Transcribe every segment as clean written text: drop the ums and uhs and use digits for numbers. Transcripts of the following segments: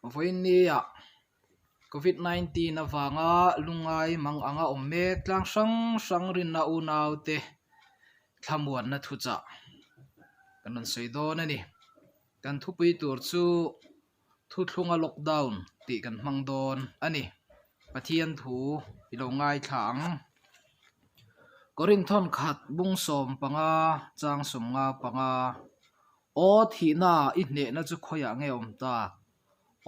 Vawiinnia Covid 19 avanga lungngai mang anga awm mek tlang hrang hrang rinna unaute thlamuanna thuchah kan rawn sawi dawn a ni. Kan thupui tur chu thuthlunga lockdown tih kan hmang dawn a ni. Pathian thu i lo ngaithla ang. Korinthon khat bung 15 chang 15 Aw thihna i hnehna chu khawiah nge a awm tak?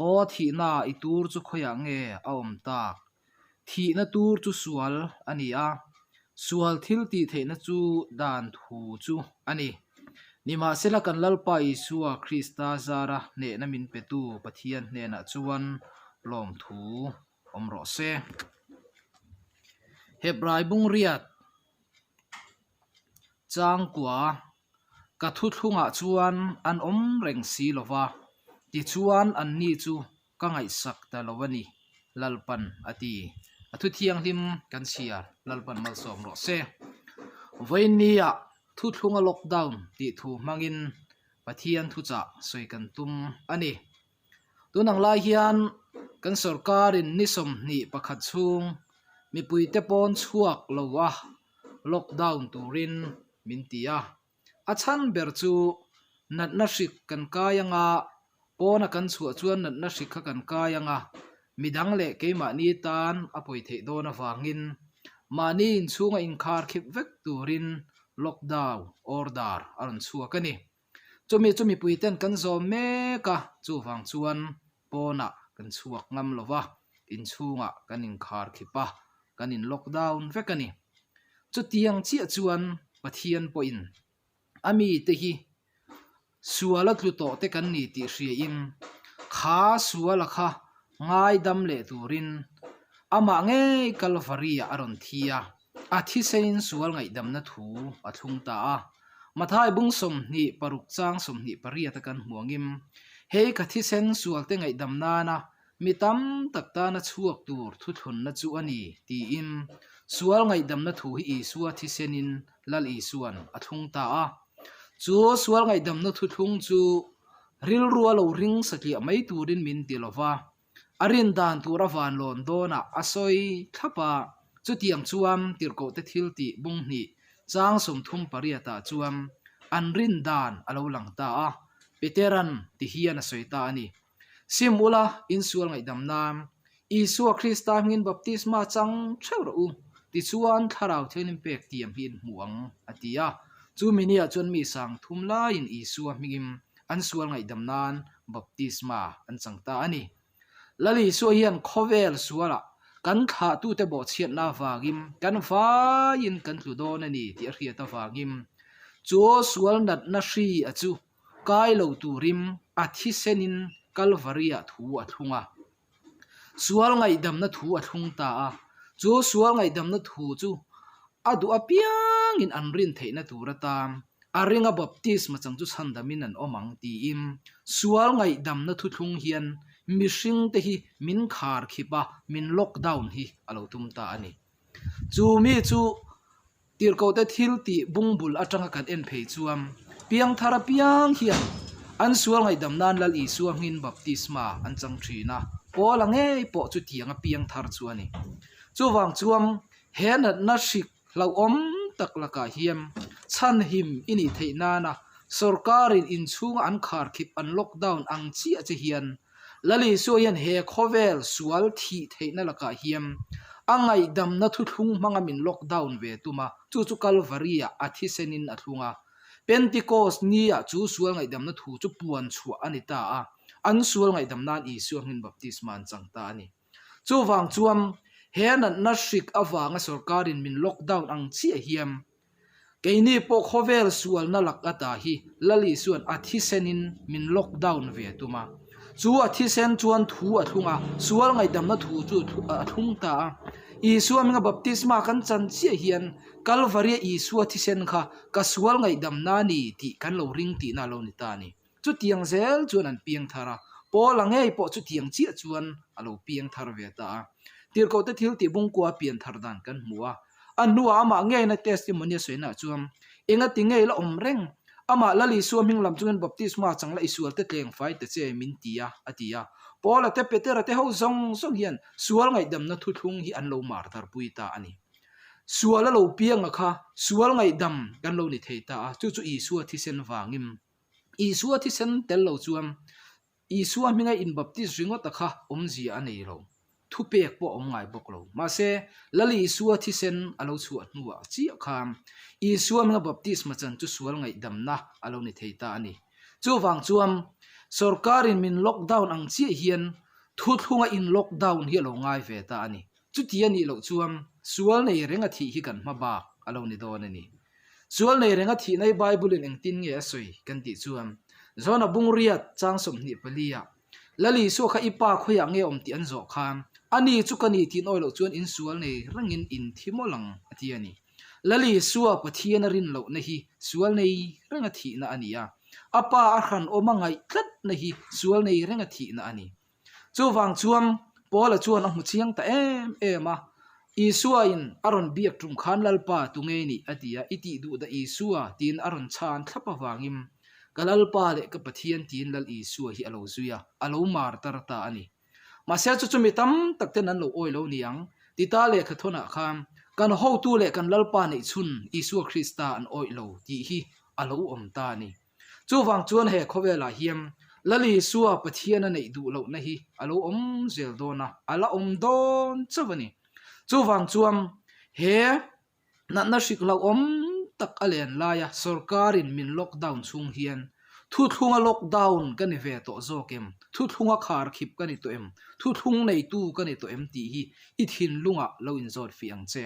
Aw thihna i tur chu khawiah nge a awm tak? Thihna tur chu sual a ni a, sual thil tih theihna chu dan thu chu a ni. Nimahsela kan Lalpa Isua Krista zara hnehna min petu Pathian hnenah chuan lawmthu awm rawh se. Hebrai bungriat changkua Ka thuthlungah chuan an awm reng si lo va, tichuan anni chu ka ngaihsak ta lo a ni, Lalpan a ti. A thu thianghlim kan chhiar, Lalpan malsawm rawh se. Vawiinniah thuthlunga lockdown tih thu hmangin Pathian thuchah sawi kan tum a ni. Tun ang lai hian kan sorkarin ni 21 chhung mipuite pawn chhuak lo a lockdown turin min ti a. A chhan ber chu natna hrik kan kai anga pawna kan chhuah chuan natna hrik kha kan kai anga midang leh keimahni tan a pawi theih dawn avangin mahni inchhunga inkhar khip vek turin lockdown order a rawn chhuak a ni. Chumi chu mipui ten kan zawm mek a, chuvang chuan pawnah kan chhuak ngam lo va, inchhungah kan inkhar khip a, kan in lockdown vek a ni. Chutiang chiah chuan Pathian pawhin a mite hi sual a tlu tawh te kan ni tih hriain kha suala kha ngaidam leh turin amah ngei Kalvari-ah a rawn thi a. A thisenin sual ngaihdamna thu a thlung ta a. Mathai bung 26 chang 28 a kan hmuangim, Hei ka thisen sualte ngaihdam nana mi tam tak tana chhuak tur thuthlunna chu a ni, tiin sual ngaihdamna thu hi Isua thisenin Lal Isuan a thlung ta a. Chu sual ngaihdamna thuthlung chu rilrua lo ring satliah mai turin min ti lo va. A rin dan tur a van lawn dawnah a sawi thlap a, chutiang chuan tirhkohte thil tih bung hnih chang 38 ah chuan an rin dan a lo lang ta a, Petera'n ti hian a sawi ta a ni. Sim ula, insual ngaihdam nan Isua Krista hmingin baptisma chang theuh rawh u, tichuan Thlarau Thianghlim pek tiam hi in hmu ang, a ti a. Chu miniah chuan mi sang thum laiin Isua hmingin an sual ngaihdam nan baptisma an chang ta a ni. Lal Isua hian khawvel sualah kan thlahtute bawhchhiatna avangin kan vaiin kan tlu dawn a ni tih a hriat avangin chu sual natna hri a chu kai lo turin a thisenin Kalvari-ah thu a thlung a. Sual ngaihdamna thu a thlung ta a, chu sual ngaihdamna thu chu a duh apiangin an rin theihna tur atan a ringa baptisma chang chu chhandamin an awm ang tiin sual ngaihdamna thuthlung hian mihringte hi min khar khip a, min lockdown hi a lo tum ta a ni. Chu mi chu Tirhkohte thil tih bungbul atanga kan en phei chuan piangthar apiang hian an sual ngaihdam nan Lal Isua hmingin baptisma an chang thin a, Paula ngei pawh chutianga piangthar chu a ni. Chuvang chuan he natna hrik hlauhawm tak lakah hian chhanhim i nih theih nana sorkarin inchhunga an kharkhip an lockdown ang chiah che hian Lal Isua hian he khawvel sual thih theihna lakah hian a ngaihdamna thuthlung hmanga min lockdown ve tum a, chu chu Kalvari-ah a thisenin a thlung a. Pentecost ni-ah chu sual ngaihdamna thu chu puan chhuah a ni ta a, an sual ngaihdam nan Isua hmingin baptisma an chang ta a ni. Chuvang chuan he natna hrik avanga sorkarin min lockdown ang chiah hian Keini pawh khawvel sualna lak ata hi Lal Isua'n a thisenin min lockdown ve tum a. Chu a thisen chuan thu a thlung a, sual ngaihdamna thu chu a thlung ta a. Isua hminga baptisma kan chan chiah hian Kalvaria Isua thisen kha ka sual ngaihdamna a ni tih kan lo ring tihna a lo ni ta a ni. Chutiang zel chuan an piang thar a, Paula ngei pawh chutiang chiah chuan a lo piang thar ve ta a. Tirhkohte thil tih bungkua pian thar dan kan hmu a, a hnuah amah ngeina testimony a sawinaah chuan engati ngei la awm reng? Amah Lal Isua hming lam chungin baptisma chang la i sualte tleng fai ta che min ti a, a ti a. Paula te Petera te ho zawng zawng hian sual ngaihdamna thuthlung hi an lo mar tarpui ta a ni. Sual a lo pianga kha sual ngaihdam kan lo ni thei ta a, chu chu Isua thisen vangin. Isua thisen tel lo chuan Isua hminga inbaptis ringawta kha awmzia a nei lo. Thupek pawh a awm ngai bawk lo. Mahse, Lal Isua thisen a lo chhuah hnuah chiah khan Isua hminga baptisma chan chu sual ngaihdamna a lo ni thei ta a ni. Chuvang chuan, sorkarin min lockdown ang chiah hian thuthlunga in lockdown hi a lo ngai ve ta a ni. Chuti a nih loh chuan sual nei renga thih hi kan hma bak a lo ni dawn a ni. Sual nei renga thihna hi Bible-in engtin nge a sawi kan tih chuan Jona bungriat chang 24 ah Lal Isua kha i pa khawiah nge awm tih an zawh khan ani chu ka ni tih nawi loh chuan in sual nei rengin in thi mawlh ang a ti a ni. Lal Isua Pathian a rin lohna hi sual nei renga thihna a ni a, a pa a hran awm a ngaih tlatna hi sual nei renga thihna a ni. Chuvang chuan Paula chuan a hmu chiang ta em em a, Isua-in a rawn biak tum khan Lalpa tu ngei nih a ti a, i tih duh dah Isua tiin a rawn chhan thlap avangin ka Lalpa leh ka Pathian tiin Lal Isua hi a lo zui a, a lo mar tar ta a ni. Mahse chu chu mi tam tak ten an lo awi lo niang, Tita lehkha thawnah khan kan hotu leh kan Lalpa neih chhun Isua Krista an awih lo tih hi a lo awm ta a ni. Chuvang chuan he khawvelah hian Lal Isua Pathian a neih duh lohna hi a lo awm zel dawn a, a la awm dawn chauh a ni. Chuvang chuan he natna hrik hlauhawm tak a len laia sorkarin min lockdown chhung hian thuthlunga lockdown ka ni ve tawh zawk em, thuthlunga kharkhip ka ni tawh em, thuthlung neitu ka ni tawh em tih hi i thinlungah lo inzawt fih ang che.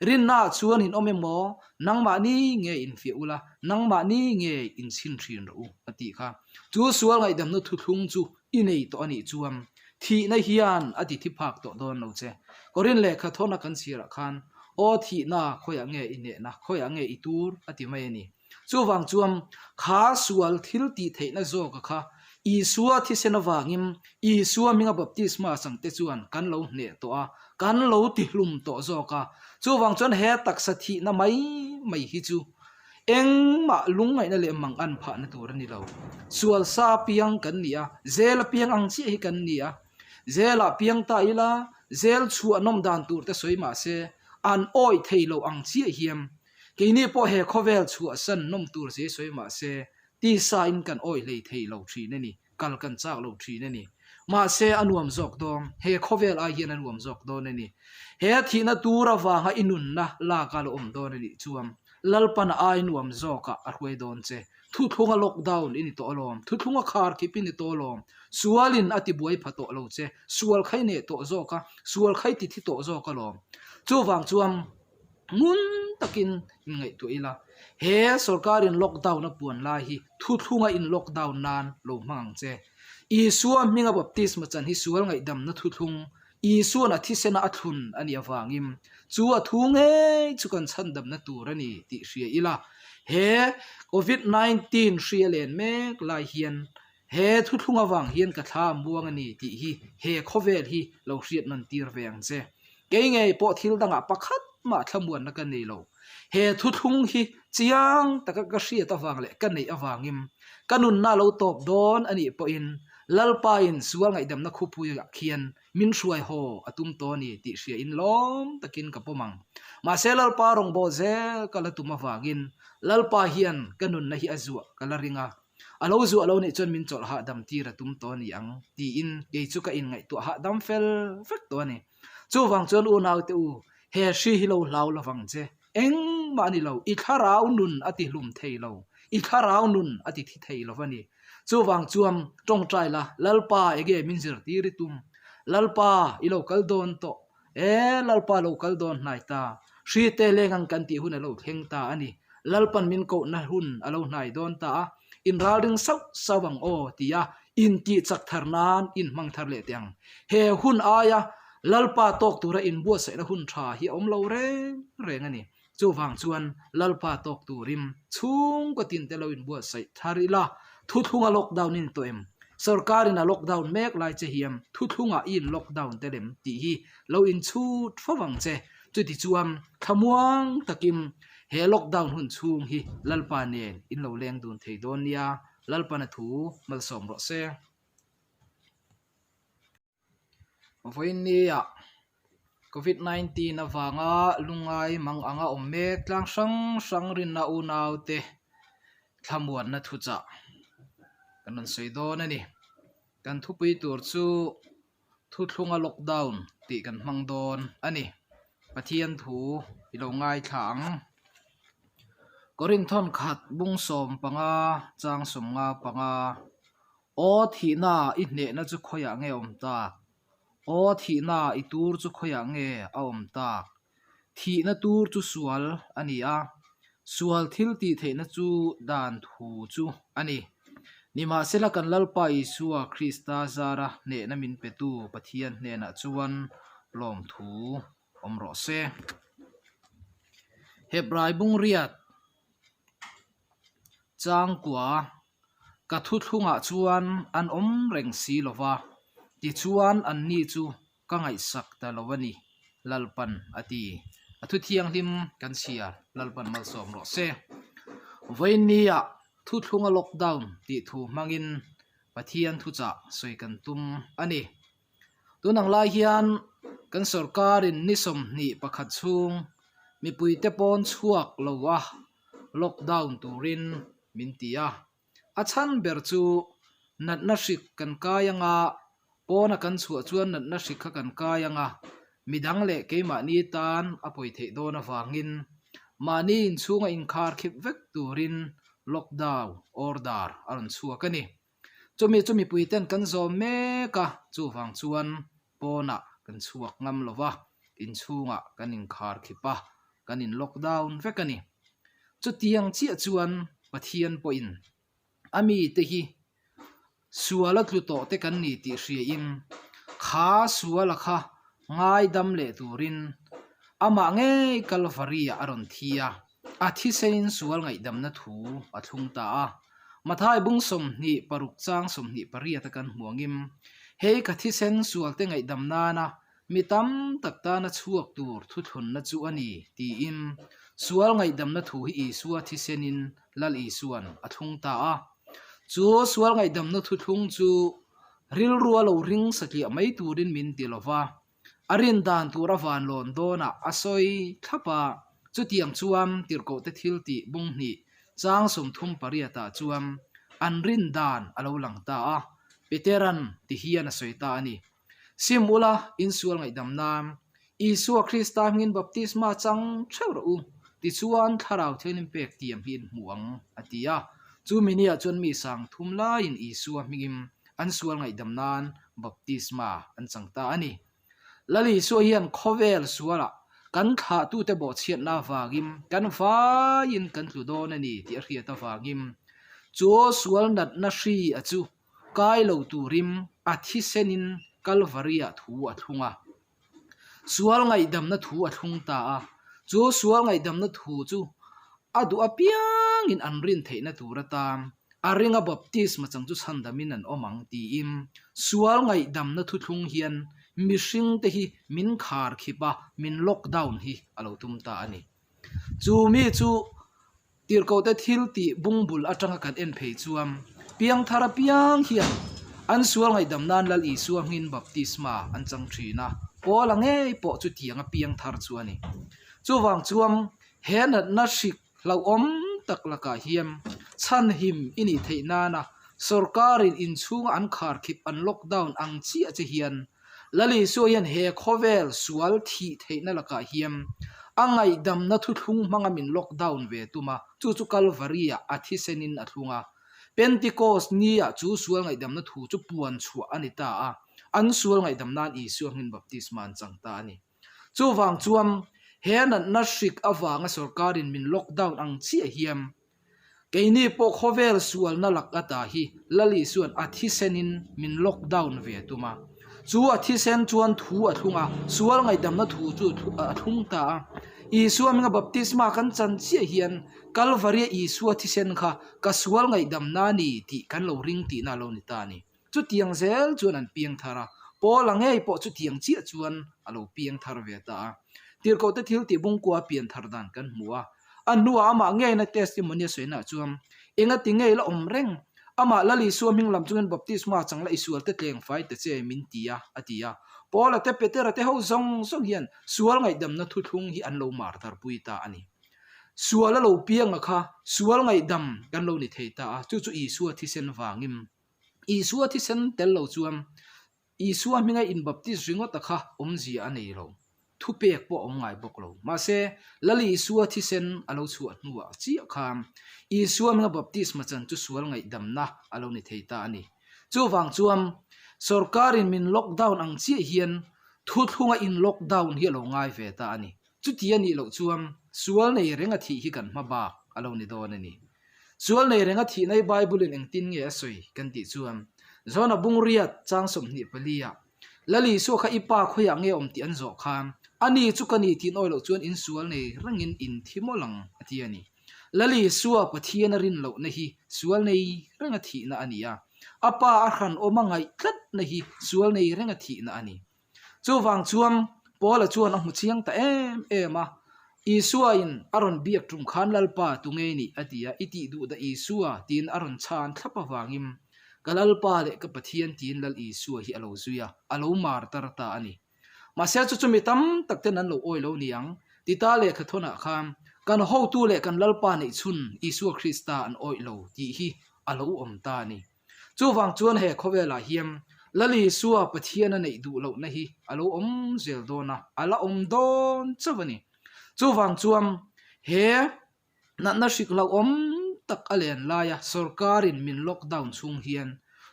Rinnaah chuan in awm emaw, nangmahni nge infiah ula, nangmahni nge inchhin thin rawh u, a tih kha. Chu sual ngaihdamna thuthlung chu i nei tawh a nih chuan thihna hian a ti thi phak tawh dawn lo che. Korin lehkha thawna kan chhirah khan, Aw thihna, khawiah nge i hnehna, khawiah nge i tur? a ti mai a ni. Chuvang chuan kha sual thil tih theihna zawka kha Isua thisen avangin Isua hminga baptisma changte chuan kan lo hneh tawh a, kan lo tihlum tawh zawk a. Chuvang chuan he taksa thihna mai mai hi chu engmah lungngaihna leh mang an phahna tur a ni lo. Sual sa piang kan ni a, zel a piang ang chiah hi kan ni a. Zelah piang ta ila, zel chhuah nawm dan tur te sawi mah se, an awih thei lo ang chiah hian Keini pawh he khawvel chhuahsan nawm tur zia sawi mah se, tisa in kan awih hlei thei lo thin a ni, kal kan chak lo thin a ni. Mahse a nuam zawk dawn, he khawvel ai hian a nuam zawk dawn a ni. He thihna tur avanga i nunna lak a la awm dawn a nih chuan Lalpan a ai nuam zawkah a hruai dawn che. Thuthlunga lockdown i ni tawh alawm, thuthlunga khar khip i ni tawh alawm, sualin a tibuai pha tawh lo che, sual kha i neh tawh zawk a, sual kha i ti thi tawh zawk alawm. Chuvang chuan. Ngun takin inngaihtuah ila, he sorkarin lockdown a puan lai hi thuthlunga in lockdown nan lo hmang ang che. Isua hminga baptisma chan hi sual ngaihdamna thuthlung, Isua'n a thisena a thlun a nih avangin chu a thu ngei chu kan chhandamna tur a ni tih hria ila, he Covid 19 hri a len mek lai hian he thuthlung avang hian ka thla a muang a ni tih hi he khawvel hi lo hriat nawn tir ve ang che. Kei ngei pawh thil dangah pakhat mah thlamuanna ka nei lo. He thuthlung hi chiang taka ka hriat avang leh ka neih avangin ka nunna lo tawp dawn a nih pawhin Lalpain sual ngaihdamna khupuiah khian min hruai haw a tum tawh a ni tih hriain lawm takin ka pawm ang. Mahse Lalpa rawngbâwl zel ka la tum avangin Lalpa hian ka nunna hi a zuah ka la ring a. A lo zuah lo nih chuan min chawlh hahdam tir a tum tawh a ni ang tiin kei chu ka inngaihtuah hahdam fel vek tawh a ni. Chuvang chuan unaute u, he hri hi lo hlau lovang che. Engmah a ni lo, i thlarau nun a ti hlum thei lo, i thlarau nun a ti thi thei lo va ni. Chuvang chuan tawngtai la, Lalpa enge min zirtir i tum? Lalpa i lo kal dawn tawh E, Lalpa lo kal dawn hnai ta, hri te leng ang kan tih hun a lo thleng ta a ni. Lalpan min kohna hun a lo hnai dawn ta a, in ralring sauh sauh ang aw tia intih chak thar nan in hmang thar leh teh ang. He hun aia Lalpa tawk tura inbuatsaihna hun tha hi a awm lo reng reng a ni. Chuvang chuan Lalpa tawk turin chhungkaw tin te lo inbuatsaih thar ila, thuthlunga lockdown in tawh em? Sorkarin a lockdown mek lai che hian thuthlungah i in lockdown tel em tih hi lo inchhut fo vang che. Chuti chuan thlamuang takin. He lockdown hun chhung hi Lalpa nen in lo leng dun thei dawn nia, Lalpan a thu malsawm rawh se. Vawiinnia Covid 19 avanga lungngai mang anga awm mek tlang hrang hrang rinna unaute thlamuanna thuchah kan rawn sawi dawn a ni. Kan thupui tur chu thuthlunga lockdown tih kan hmang dawn a ni. Pathian thu i lo ngaithla ang. Korinthon khat bung 15 chang 15 Aw thihna i hnehna chu khawiah nge a awm tak? Aw thihna i tur chu khawiah nge a awm tak? Thihna tur chu sual a ni a, sual thil tih theihna chu dan thu chu a ni. Nimahsela kan Lalpa Isua Krista zara hnehna min petu Pathian hnenah chuan lawmthu awm rawh se. Hebrai bungriat changkua Ka thuthlungah chuan an awm reng si lo va, tichuan anni chu ka ngaihsak ta lo a ni, Lalpan a ti. A thu thianghlim kan chhiar, Lalpan malsawm rawh se. Vawiinnia thuthlunga lockdown tih thu hmangin Pathian thuchah sawi kan tum a ni. Tun ang lai hian kan sorkarin ni 21 chhung mipuite pawn chhuak lo a lockdown turin min ti a. A chhan ber chu natna hrik kan kai anga pawna kan chhuah chuan natna hrik kha kan kai anga midang leh keimahni tan a pawi theih dawn avangin mahni inchhunga inkhar khip vek turin lockdown order a rawn chhuak a ni. Chumi chu mipui ten kan zawm mek a, chuvang chuan pawnah kan chhuak ngam lo va, inchhungah kan inkhar khip a, kan in lockdown vek a ni. Chutiang chiah chuan Pathian pawhin a mite hi sual a tlu tawh te kan ni tih hriain kha suala kha ngaidam leh turin amah ngei Kalvari-ah a rawn thi a. A thisenin sual ngaihdamna thu a thlung ta a. Mathai bung 26 chang 28 a kan hmu angin, Hei ka thisen sualte ngaihdam nana mi tam tak tana chhuak tur thuthlunna chu a ni, tiin sual ngaihdamna thu hi Isua thisenin Lal Isuan a thlung ta a. Chu sual ngaihdamna thuthlung chu rilrua lo ring satliah mai turin min ti lo va, A rin dan tur a van lawn dawnah a sawi thlap a, chutiang chuan tirhkohte thil tih bung hnih chang 38 ah chuan an rin dan a lo lang ta a, Petera'n ti hian a sawi ta a ni. Sim ula, insual ngaihdam nan Isua Krista hmingin baptisma chang theuh rawh u, tichuan Thlarau Thianghlim pek tiam hi in hmu ang, a ti a. Chu miniah chuan mi sang thum laiin Isua hmingin an sual ngaihdam nan baptisma an chang ta a ni. Lal Isua hian khawvel sualah kan thlahtute bawhchhiatna avangin kan vaiin kan tlu dawn a ni tih a hriat avangin chu sual natna hri a chu kai lo turin a thisenin Kalvari-ah thu a thlung a. Sual ngaihdamna thu a thlung ta a, chu sual ngaihdamna thu chu a duh apiangin an rin theihna tur atan a ringa baptisma chang chu chhandamin an awm ang tiin sual ngaihdamna thuthlung hian mihringte hi min khar khip a, min lockdown hi a lo tum ta a ni. Chu mi chu Tirhkohte thil tih bungbul atanga kan en phei chuan piangthar apiang hian an sual ngaihdam nan Lal Isua hmingin baptisma an chang thin a, Paula ngei pawh chutianga piangthar chu a ni. Chuvang chuan he natna hrik hlauhawm tak lakah hian chhanhim i nih theih nana sorkarin inchhunga an kharkhip an lockdown ang chiah che hian Lal Isua hian he khawvel sual thih theihna lakah hian a ngaihdamna thuthlung hmanga min lockdown ve tum a, chu chu Kalvari-ah a thisenin a thlung a. Pentecost ni-ah chu sual ngaihdamna thu chu puan chhuah a ni ta a, an sual ngaihdam nan Isua hmingin baptisma an chang ta a ni. Chuvang chuan he natna hrik avanga sorkarin min lockdown ang chiah hian Keini pawh khawvel sualna lak ata hi Lal Isuan a thisenin min lockdown ve tum a. Chu a thisen chuan thu a thlung a, sual ngaihdamna thu chu a thlung ta a. Isua hminga baptisma kan chan chiah hian Kalvaria Isua thisen kha ka sual ngaihdamna a ni tih kan lo ring tihna a lo ni ta a ni. Chutiang zel chuan an piang thar a, Paula ngei pawh chutiang chiah chuan a lo piang thar ve ta a. Tirhkohte thil tih bungkua pian thar dan kan hmu a. A hnuah amah ngeina testimony a sawinaah chuan engati ngei la awm reng? Amah Lal Isua hming lam chungin baptisma chang la i sualte tleng fai ta che min ti a, a ti a. Paula te Petera te ho zawng zawng hian sual ngaihdamna thuthlung hi an lo mar tarpui ta a ni. Sual a lo pianga kha sual ngaihdam kan lo ni thei ta a, chu chu Isua thisen vangin. Isua thisen tel lo chuan Isua hminga inbaptis ringawta kha awmzia a nei lo. Thupek pawh a awm ngai bawk lo. Mahse, Lal Isua thisen a lo chhuah hnuah chiah khan Isua hminga baptisma chan chu sual ngaihdamna a lo ni thei ta a ni. Chuvang chuan, sorkarin min lockdown ang chiah hian thuthlunga in lockdown hi a lo ngai ve ta a ni. Chuti a nih loh chuan sual nei renga thih hi kan hma bak a lo ni dawn a ni. Sual nei renga thihna hi Bible-in engtin nge a sawi kan tih chuan Jona bungriat chang 24 ah Lal Isua kha i pa khawiah nge awm tih an zawh khan ani chu ka ni tih nawi loh chuan in sual nei rengin in thi mawlh ang a ti a ni. Lal Isua Pathian a rin lohna hi sual nei renga thihna a ni a, a pa a hran awm a ngaih tlatna hi sual nei renga thihna a ni. Chuvang chuan Paula chuan a hmu chiang ta em em a, Isua-in a rawn biak tum khan Lalpa tu ngei nih a ti a, i tih duh dah Isua tiin a rawn chhan thlap avangin ka Lalpa leh ka Pathian tiin Lal Isua hi a lo zui a, a lo mar tar ta a ni. Mahse chu chu mi tam tak ten an lo awi lo niang, Tita lehkha thawnah khan kan hotu leh kan Lalpa neih chhun Isua Krista an awih lo tih hi a lo awm ta a ni. Chuvang chuan he khawvelah hian Lal Isua Pathian a neih duh lohna hi a lo awm zel dawn a, a la awm dawn chauh a ni. Chuvang chuan he natna hrik hlauhawm tak a len laia sorkarin min lockdown chhung hian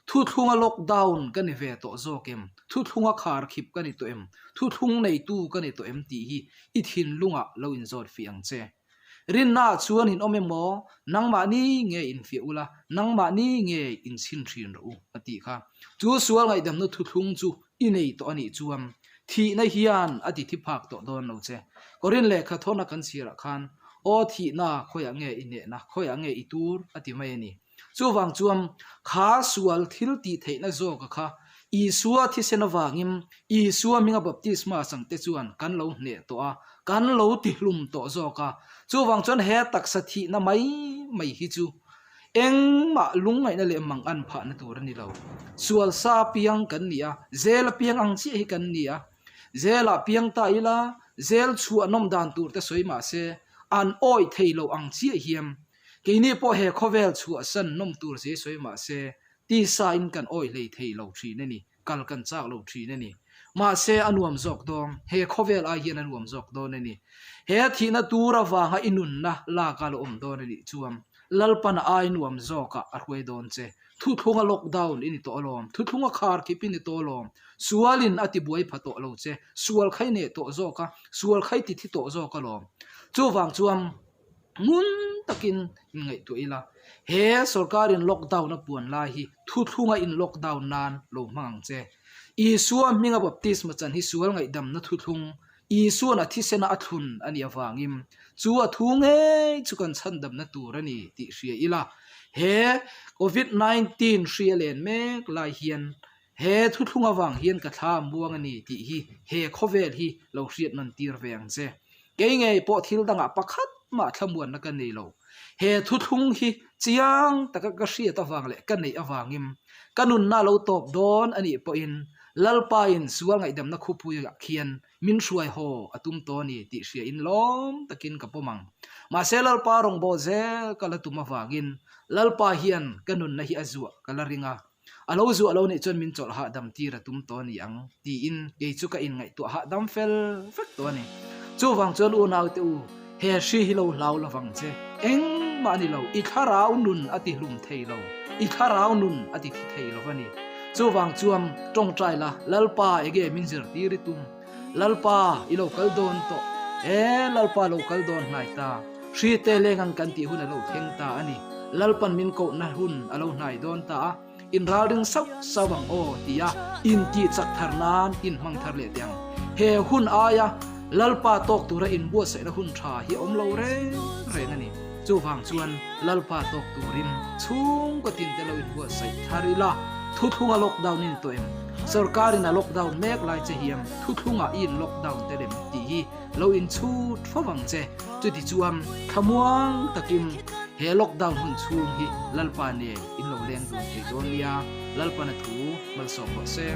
thuthlunga lockdown ka ni ve tawh zawk em, thuthlunga kharkhip ka ni tawh em, thuthlung neitu ka ni tawh em tih hi i thinlungah lo inzawt fih ang che. Rinnaah chuan in awm emaw, nangmahni nge infiah ula, nangmahni nge inchhin thin rawh u, a tih kha. Chu sual ngaihdamna thuthlung chu i nei tawh a nih chuan thihna hian a ti thi phak tawh dawn lo che. Korin lehkha thawna kan chhirah khan, Aw thihna, khawiah nge i hnehna, khawiah nge i tur? a ti mai a ni. Chuvang chuan kha sual thil tih theihna zawka kha Isua thisen avangin Isua hminga baptisma changte chuan kan lo hneh tawh a, kan lo tihlum tawh zawk a. Chuvang chuan he taksa thihna mai mai hi chu engmah lungngaihna leh mang an phahna tur a ni lo. Sual sa piang kan ni a, zel a piang ang chiah hi kan ni a. Zelah piang ta ila, zel chhuah nawm dan tur te sawi mah se, an awih thei lo ang chiah hian Keini pawh he khawvel chhuahsan nawm tur zia sawi mah se, tisa in kan awih hlei thei lo thin a ni, kal kan chak lo thin a ni. Mahse a nuam zawk dawn, he khawvel ai hian a nuam zawk dawn a ni. He thihna tur avanga i nunna lak a la awm dawn a nih chuan Lalpan a ai nuam zawkah a hruai dawn che. Thuthlunga lockdown i ni tawh alawm, thuthlunga khar khip i ni tawh alawm, sualin a tibuai pha tawh lo che, sual kha i neh tawh zawk a, sual kha i ti thi tawh zawk alawm. Chuvang chuan. Ngun takin inngaihtuah ila, he sorkarin lockdown a puan lai hi thuthlunga in lockdown nan lo hmang ang che. Isua hminga baptisma chan hi sual ngaihdamna thuthlung, Isua'n a thisena a thlun a nih avangin chu a thu ngei chu kan chhandamna tur a ni tih hria ila, he Covid 19 hri a len mek lai hian he thuthlung avang hian ka thla a muang a ni tih hi he khawvel hi lo hriat nawn tir ve ang che. Kei ngei pawh thil dangah pakhat mah thlamuanna ka nei lo. He thuthlung hi chiang taka ka hriat avang leh ka neih avangin ka nunna lo tawp dawn a nih pawhin Lalpain sual ngaihdamna khupuiah khian min hruai haw a tum tawh a ni tih hriain lawm takin ka pawm ang. Mahse Lalpa rawngbâwl zel ka la tum avangin Lalpa hian ka nunna hi a zuah ka la ring a. A lo zuah lo nih chuan min chawlh hahdam tir a tum tawh a ni ang tiin kei chu ka inngaihtuah hahdam fel vek tawh a ni. Chuvang chuan unaute u, he hri hi lo hlau lovang che. Engmah a ni lo, i thlarau nun a ti hlum thei lo, i thlarau nun a ti thi thei lo va ni. Chuvang chuan tawngtai la, Lalpa ege min zirtir i tum? Lalpa i lo kal dawn tawh e, Lalpa lo kal dawn hnai ta. Hri te leng ang kan tih hun a lo thleng ta a ni. Lalpan min kohna hun a lo hnai dawn ta a, in ralring sauh sauh ang aw tia intih chak thar nan in hmang thar leh teh ang. He hun aia Lalpa tawk tura inbuatsaihna hun tha hi a awm lo reng reng a ni. Chuvang chuan Lalpa tawk turin chhungkaw tin te lo inbuatsaih thar ila, thuthlunga lockdown in tawh em? Sorkarin a lockdown mek lai che hian thuthlungah i in lockdown te lem tih hi lo inchhut fo ang che. Chutichuan thlamuang takin he lockdown hun chhung hi Lalpa nen in lo leng dun thei dawn nia, Lalpana thu malsawm rawh se.